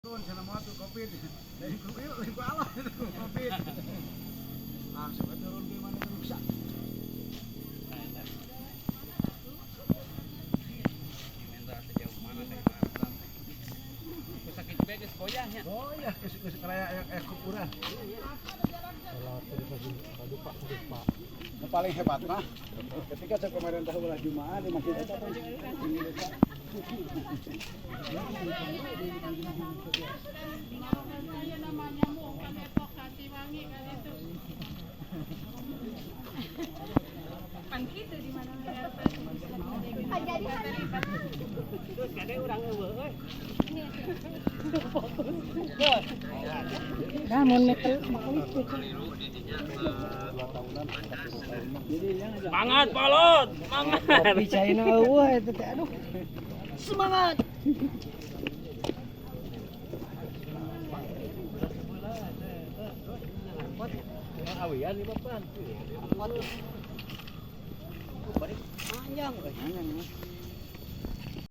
Turun sana mah tuh Covid. Lain ku ieu, lain ku Allah itu Covid. Langsung we turun ke mana rusak. Minta sejauh mana teh urang teh. Sakit juga geus goyahnya. Oh iya, geus geus raya aya kuburan. Yang paling hebat mah ketika saya pemerintah ulah Jumaah di masjid eta teh ini desa. Saya namanya mau kan evokasi wangi kan itu. Pan kitu di mana-mana. Jadi Terus kade urang eueuh euy. Nah, mun metel Semangat polot, semangat. kopi caina eueuh eta teh aduh. Semangat. Awian di papan. Panjang euy.